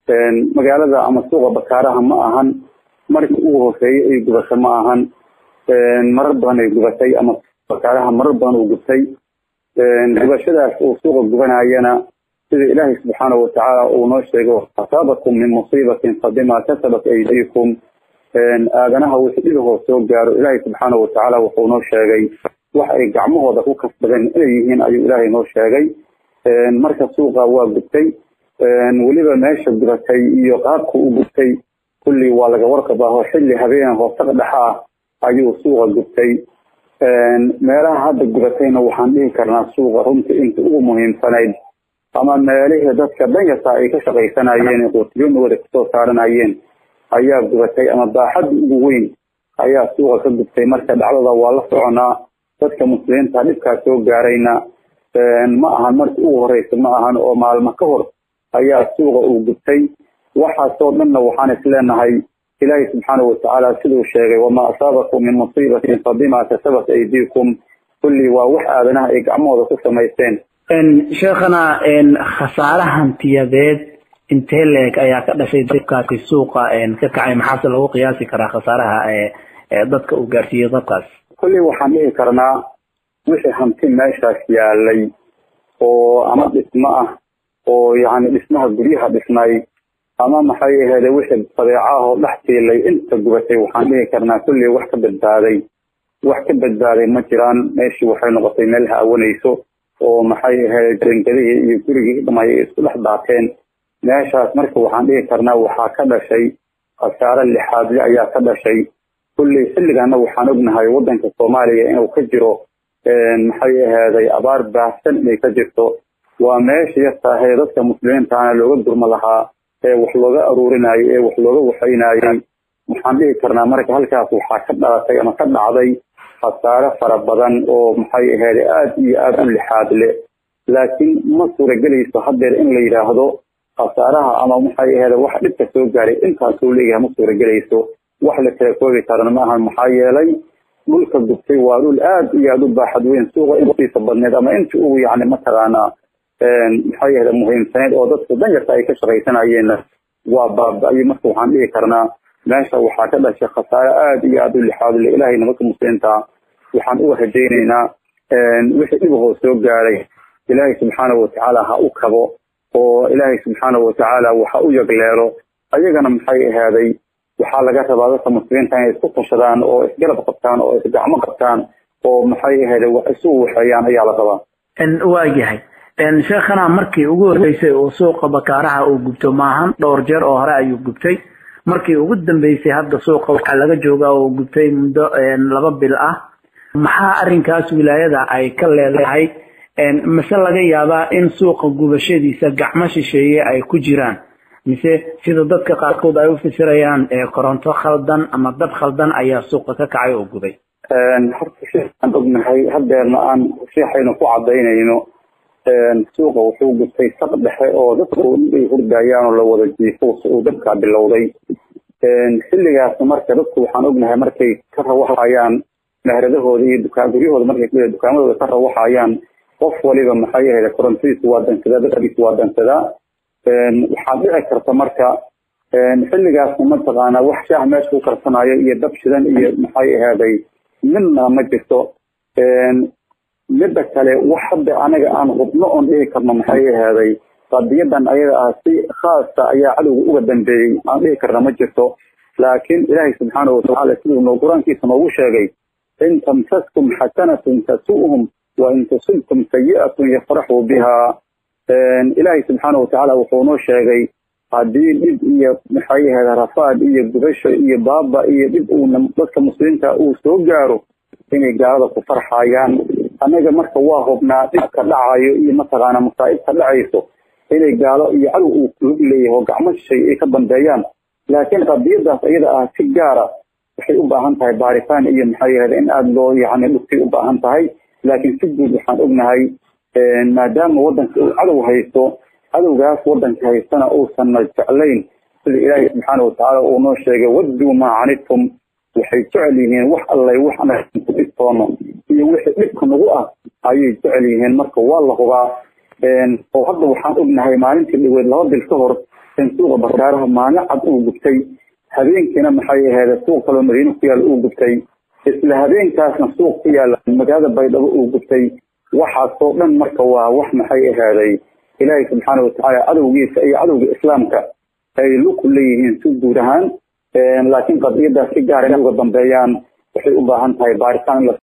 Magaalada ama suuqa Bakaaraha ma ahan markii ugu horeeyay ay gubato, ma ahan, marar badan ay gubatay ama Bakaaraha marar badan uu gubtay. Gubashadaas uu suuqa gubanayana, sida Ilaahay subxaanahu watacaala uu noo sheego, asaabakum min musiibatin fabima kasabat aydiikum, aadanaha wixii dhibahoo soo gaaro Ilaahay subxaanahu watacaala wuxuu noo sheegay wax ay gacmahooda ku kasbadeen inay yihiin ayuu Ilaahay noo sheegay. Marka suuqa waa gubtay, weliba meesha gubatay iyo qaabka u gubtay kulli waa laga warqabaaho, xilli habeen hoosaqa dhexa ah ayuu suuqa gubtay. Meelaha hadda gubatayna waxaan dhihi karnaa suuqa runtii inta ugu muhiimsanayd ama meelihii dadka danyarta ay ka shaqaysanayeen, quutiyonooda kasoo saaranayeen ayaa gubatay, ama baaxadda ugu weyn ayaa suuqa ka gubtay. Marka dhacdada waa la soconaa, dadka muslimiinta dhibkaas soo gaarayna ma ahan markii ugu horeysa, ma ahan oo maalmo ka hor ayaa suuqa uu gubtay. Waxaasoo dhanna waxaan isleenahay Ilaahay subxaanahu watacaala siduu sheegay, wamaa asaabakum min musiibatin fabima kasabat aydiikum, kulli waa wax aadanaha ay gacmahooda ku samaysteen. Sheekhana, khasaare hantiyadeed intee leeg ayaa ka dhashay dabkaasi suuqa ka kacay? Maxaase lagu qiyaasi karaa khasaaraha dadka uu gaarsiiyey dabkaas? Kulli waxaan dhihi karnaa wixii hanti meeshaas yaalay oo ama dhismo ah oo yacni dhismaha guryaha dhisnay ama maxay aheede wixii badeecaahoo dhex tiilay inta gubatay, waxaan dhihi karnaa kulli wax ka badbaaday, wax ka badbaaday ma jiraan. Meeshii waxay noqotay meel haawanayso oo maxay ahayd jangadihii iyo gurigii dhamay ay isku dhex daateen meeshaas. Marka waxaan dhihi karnaa waxaa ka dhashay khasaare lixaadle ayaa ka dhashay. Kulley xilligaana waxaan ognahay wadanka Soomaaliya inuu ka jiro maxay ahaaday abaar baahsan inay ka jirto. Waa meesha yartaahee dadka muslimiintaana looga gurmo lahaa ee wax looga aruurinayay ee wax looga waxaynayay. Waxaan dhihi karnaa marka halkaas waxaa ka dhalatay ama ka dhacday khasaare fara badan oo maxay ahayd aada iyo aada u lixaad leh, laakiin ma suuragelayso haddeer in la yidhaahdo khasaaraha ama maxay ahayd wax dhibka soo gaaray intaasuu leeyahay, ma suuragelayso, wax la kala koobi karana ma ahan. Maxaa yeelay dhulka gubtay waa dhul aada iyo aada u baaxad weyn, suuqa intiisa badneed ama intii ugu yacni mataqaanaa maxay ahayd muhiimsaneyd oo dadku danyarta ay ka shaqaysanayeenna waa baaba-ayay. Marka waxaan dhihi karnaa meesha waxaa ka dhashay khasaare aada iyo aada u lixaad le. Ilaahay nabadka muslimiinta waxaan uga rajaynaynaa wixii dhibahoo soo gaaray Ilaahay subxaanahu watacaala ha u kabo oo Ilaahay subxaanahu watacaala waxa u yagleelo ayagana. Maxay ahaaday waxaa laga rabaa dadka muslimiinta inay isku tashadaan oo isgarab qabtaan oo isgacmo qabtaan oo maxay ahaaday wax isu waxeeyaan ayaa la rabaa. Waayahay sheekhana, markii ugu horreysay oo suuqa Bakaaraha uu gubto maahan, dhowr jeer oo hore ayuu gubtay. Markii ugu dambeysay hadda suuqa waxaa laga joogaa oo gubtay muddo 2 bil ah. Maxaa arrinkaas wilaayada ay ka leedahay? Mise laga yaabaa in suuqa gubashadiisa gacmo shisheeye ay ku jiraan, mise sida dadka qaarkood ay u fasirayaan koronto khaldan ama dab khaldan ayaa suuqa ka kacay oo gubay? Horta siaan ognahay haddeerna aan sheexaynu ku cadaynayno, suuqa wuxuu gubtay saq dhexe oo dadku ay hurdayaan oo la wada jiifo uu dabkaa bilowday xilligaas. Marka dadku waxaan ognahay markay ka rawaxayaan mehradahooda iyo dukaan guryahooda, markay dukaamadooda ka rawaxayaan, qof waliba maxay ahayd korontadiisu waa dansadaa, dadkiisu waa dansadaa. Waxaa dhici karta marka xilligaasna mataqaanaa wax shaah meesha ku karsanayo iyo dab shidan iyo maxay ahaaday midna ma jirto. Midda kale, wax hadda anaga aan hubno oon dhihi karno maxay ahaaday qadiyadan ayada ah si khaasa ayaa cadowga uga dambeeyey aan dhihi karna ma jirto, laakiin Ilaahay subxaanahu watacaala siduu noo qur-aankiisa noogu sheegay, in tamsaskum xasanatun tasu'hum wa in tusibkum sayi'atun yafraxuu biha. Ilaahay subxaanahu watacaala wuxuu noo sheegay haddii dhib iyo maxay ahayd rafaad iyo gubasho iyo baaba iyo dhib uuna dadka muslimiinta uu soo gaaro inay gaalada ku farxayaan. Annaga marka waa hubnaa dhibka dhacayo iyo mataqaana masaa'ibta dhacayso inay gaalo iyo cadow uu lug leeyahay oo gacmo shishay ay ka dambeeyaan, laakiin qadiyadaas iyada ah si gaara waxay u baahan tahay baaritaan iyo maxay ahayd in aada loo yacni dhugtay u baahan tahay. Laakiin si guud waxaan ognahay maadaama wadanka uu cadow haysto, cadowgaas wadanka haystana uusanna jeclayn, sida Ilaahay subxaana watacaala uu noo sheegay, wadduu maa canidtum, waxay jecel yihiin wax allay wax anaga ku dhibtoono iyo wixii dhibka nagu ah ayay jecel yihiin. Marka waa la hubaa oo hadda waxaan ognahay maalintii dhaweed 2 bil ka hor In suuqa Bakaaraha maalin cad uu gubtay, habeenkiina maxay ahayd suuq kaloo Madiina ku yaal uu gubtay, isla habeenkaasna suuq ku yaala magaalada Baydhabo uu gubtay. Waxaasoo dhan marka waa wax maxay ahaaday Ilaahay subxaana watacaala cadowgiisa iyo cadowga islaamka ay lug ku leeyihiin si guud ahaan, laakiin qadiyadaas si gaar inay uga dambeeyaan waxay u baahan tahay baaritaan.